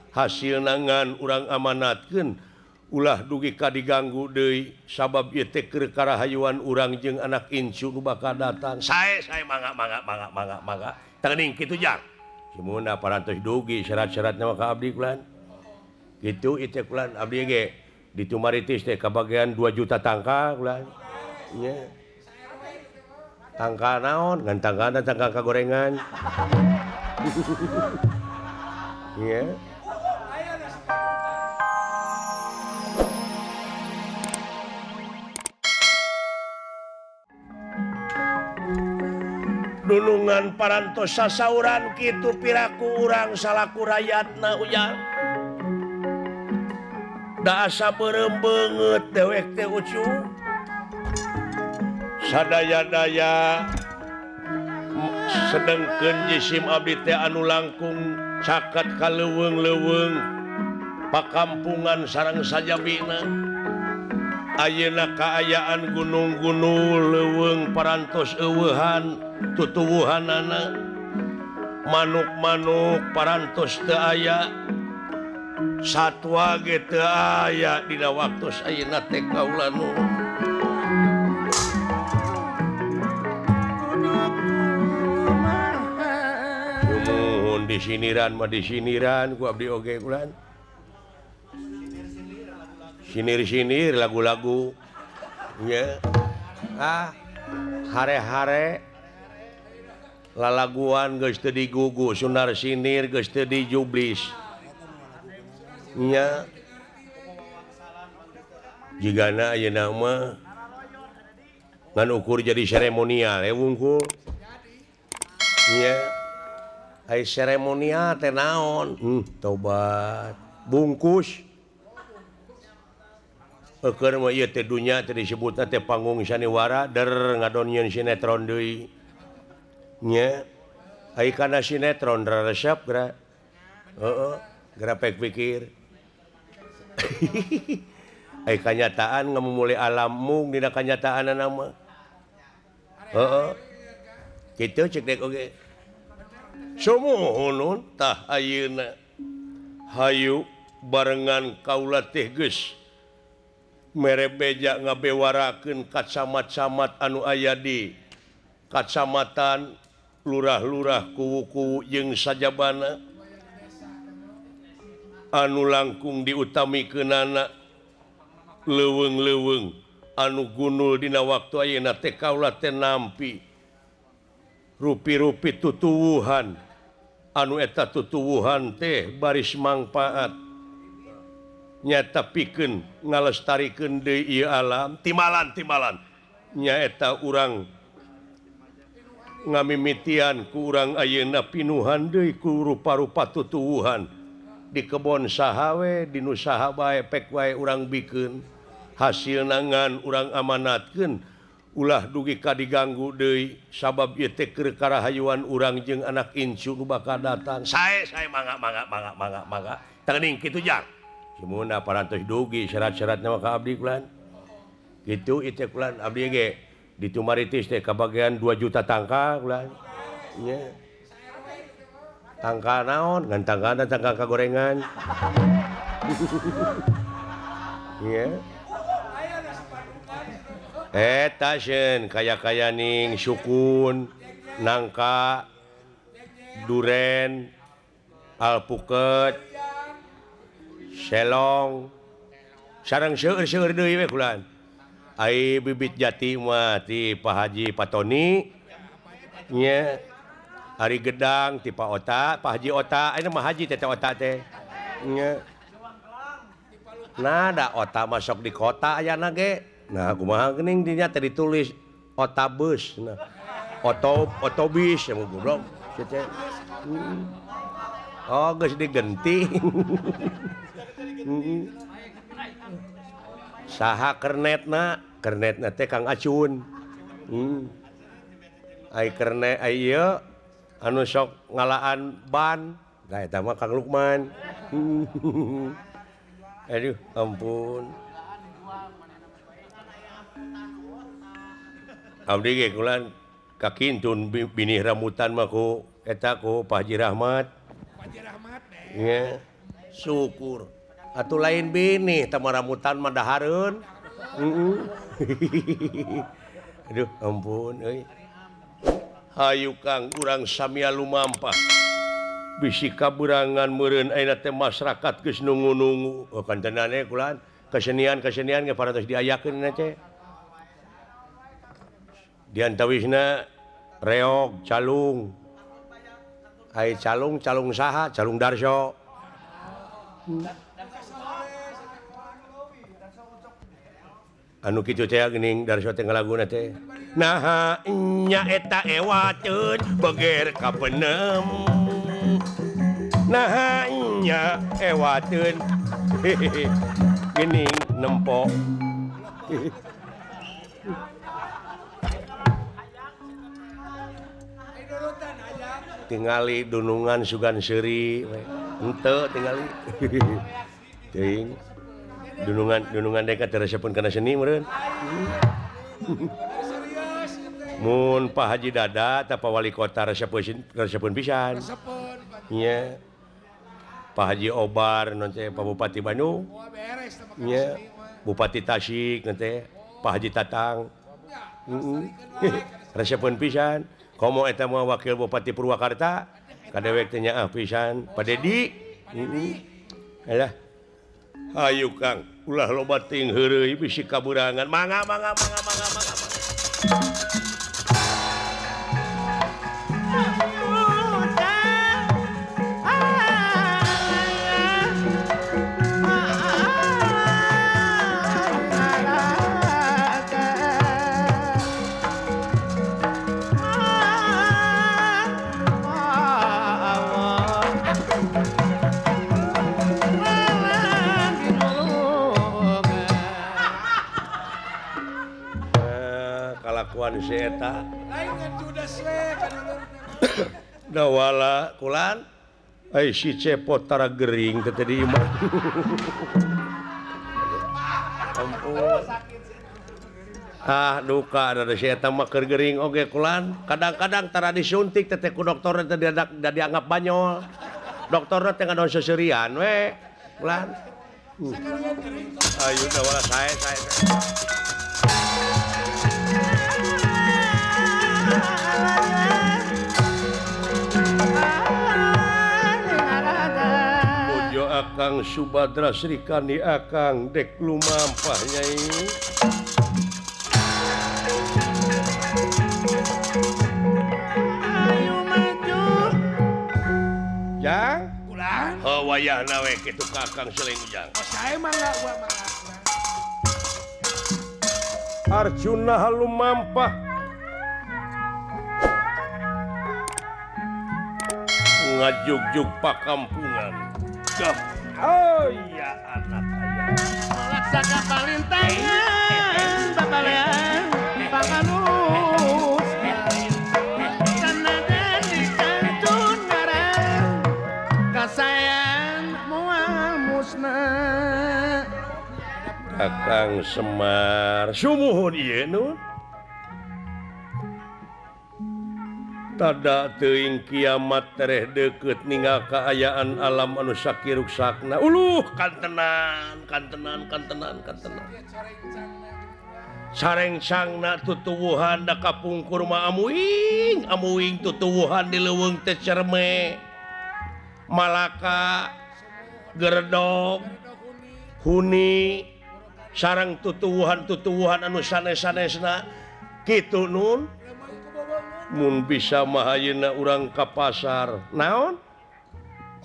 Hasil nangan urang amanatkeun ulah dugi ka diganggu deui sabab ieu teh keur karahayuan urang jeung anak incu nu bakal datang. Sae sae mangga mangga mangga mangga mangga. Teuning kitu jang. Simuna parantos dugi syarat-syaratna mah ka abdi kulan. Kitu ieu teh kulan abdi ge di Tumaritis teh kabagian 2 juta tangka kulan. Nya. Tangka naon? Ngan tangkana tangka kagorengan. Nya. Dulungan parantos sasauran kitu piraku urang salaku rakyatna ujang. Da asa beureum beungeut dewek teh ucu. Sadaya-daya sedengkeun jisim abdi teh anu langkung caket ka leuweung-leuweung pakampungan sareng sajabina. Ayeuna kaayaan gunung-gunung leuweung parantos eueuhan tutuwuhanana, manuk-manuk parantos teu aya, satwa ge teu aya dina waktu ayeuna teh kaula nu. Sumuhun disiniran mah disiniran ku abdi oge kulan. Sinir-sinir lagu-lagu nya. Ah, hare-hare lalaguan geus teu digugu, sunar sinir geus teu dijublis. Nya. Jigana ayeuna mah ngan ukur jadi seremonial we wungkul. Nya. Ai seremonial teh naon? Tobat. Bungkus. Eukeun mah ieu teh dunya teh disebutna teh panggung saniwara der ngadon nyeun sinetron deui. Nya. Ai kana sinetron resep geura. Heeh, geura pek pikir. Ai kanyataan ngamumule alam mung dina kanyataanna mah. Heeh. Kitu cek dek oge. Sumuhun tah ayeuna. Hayu barengan kaula teh geus mere beja ngabewarakeun kacamat-camat anu aya di kacamatan lurah-lurah kuwu-kuwu jeung sajabana anu langkung diutamikeunana leuweung-leuweung anu gunul dina waktu ayeuna teh kaula teh nampi rupi-rupi tutuwuhan anu eta tutuwuhan teh baris mangpaat nyata pikeun ngalestarikeun deui ieu alam timalan-timalan nyaeta urang ngamimitian ku urang ayeuna pinuhan deui ku rupa-rupa tutuwuhan di kebon saha we di nu saha bae pek wae urang bikeun hasilna ngan urang amanatkeun ulah dugi ka diganggu deui sabab ieu teh keur karahayuan urang jeung anak incu nu bakal datang. Sae sae mangga mangga mangga mangga mangga. Teuning kitu jang. Simuna parantos dugi syarat-syaratna mah ka abdi kulan. Kitu ieu teh kulan abdi ge di Tumaritis teh kabagian 2 juta tangka kulan. Nya. Tangka naon? Ngan tangkana tangka kagorengan. Nya. Eta sieun kaya-kayaning sukun, nangka, duren, alpuket, selong, sareng seueur-seueur deui we kulan. Ai bibit jati mah ti Pak Haji Patoni nya, ari gedang ti Pak Ota, Pak Haji Ota, ayeuna mah Haji teh Ota teh nya. Nah da Ota masuk di kota ayana ge. Nah kumaha geuning dinya teh ditulis Otabus nah. Otobis ya goblok teh. Oh geus digenti. Saha kernetna? Kernetna teh Kang Acun. Ai kernet ai ieu anu sok ngalaan ban, da eta mah Kang Lukman. Aduh, ampun. Abdi ge kulan kakintun binih rambutan mah ku eta ku Pak Haji Rahmat. Pak Haji Rahmat nya. Syukur. Atuh lain bini teh maramutan mah dahareun. Heeh. Aduh ampun euy. Hayu Kang urang samia lumampah. Bisi kaberangan meureun ayeuna teh masyarakat geus nungu-nungu. Oh kantenane kulan kesenian-kesenian ge parantos diayakeun na teh. Diantawisna reog calung. Ai calung calung saha? Calung Darso. Anu kitu teh geuning Darso teh ngalaguna teh. Naha nya eta ewateun beger ka penem. Naha nya ewateun geuning nempo. Tingali dunungan sugan seuri henteu tingali. Teuing dunungan dunungan deka teu resepun kana seni meureun. Mun Pak Haji Dada tah Pak Wali Kota resepun pisan. Nya. Pak Haji Obar non teh Pak Bupati Bandung. Nya. Bupati Tasik non teh Pak Haji Tatang. Heeh. Resepun pisan. Komo eta mah wakil Bupati Purwakarta kadewek teh nyaah pisan Pak Dedi. Heeh. Alah. Hayu Kang, ulah loba ting heureuy bisi kaburangan. Mangga mangga mangga mangga mangga. Eta dawala kulan ai si cepot tara gering teh di imah. Ampun. Ah duka ada si eta mah keur gering oge kulan. Kadang-kadang tara disuntik teh ku dokter teh dianggap banyol. Dokterna teh ngadon seserian we kulan. Ayo dawala sae sae. Bojo Akang Subadra Srikandi Akang dek lumampah nyai. Ayo maju. Jang? Kulan? Oh wayahna we kitu ka Akang Seling Ujang. Oh sae mangga gua mah. Arjuna lumampah ngajugjug pakampungan. Oh iya anak ayah. Laksaka palintangan babalean panganus. Sanajan dicantun ngaran kasayan moal musna. Akang Semar sumuhun ieu nu. Tada teuing kiamat tereh deukeut ninggal kaayaan alam anu sakiruksakna. Uluh kantenan kantenan kantenan kantenan. Sarengcangna tutuwuhan da kapungkur mah amuing amuing tutuwuhan di leuweung teh cerme. Malaka geredog huni sareng tutuwuhan-tutuwuhan anu sanes-sanesna kitu nun. Mun bisa mah ayeuna urang ka pasar naon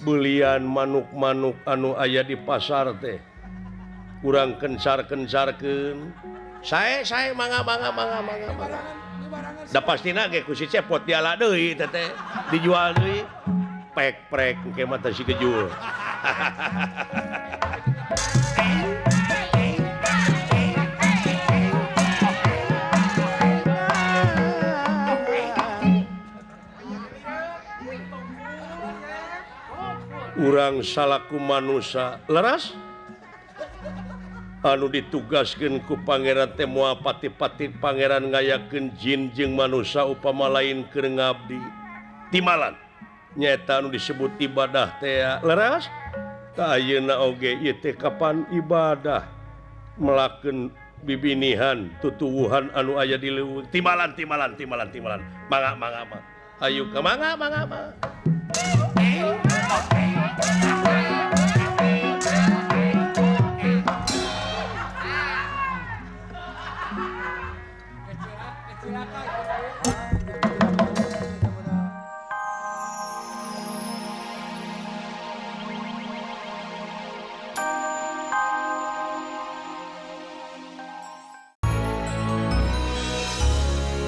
belian manuk-manuk anu aya di pasar teh urang kencar-kencarkeun sae sae mangga mangga mangga mangga mangga da pastina ge ku si cepot diala deui teh teh dijual deui pek-prek engke mah teh si gejul. Urang salaku manusia leras anu ditugaskeun ku pangeran teh moal pati-pati pangeran ngayakeun jin jeung manusia upama lain keur ngabdi timalan nyaeta anu disebut ibadah teh leras Tah ayeuna oge ieu teh kapan ibadah melakeun bibinihan tutuwuhan anu aya di leuweung. Timbalan timbalan timbalan timbalan. Mangga mangga mangga. Ayo ka mangga mangga mangga.